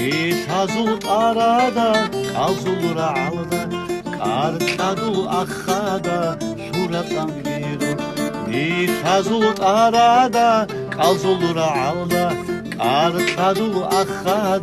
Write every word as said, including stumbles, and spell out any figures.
Нилъазул тӀарада, кӀалзул рагӀалда, кӀаркьадул ахада, лъура тӀамбиру. Нилъазул тӀарада, кӀалзул рагӀалда, кӀаркьадул ахада,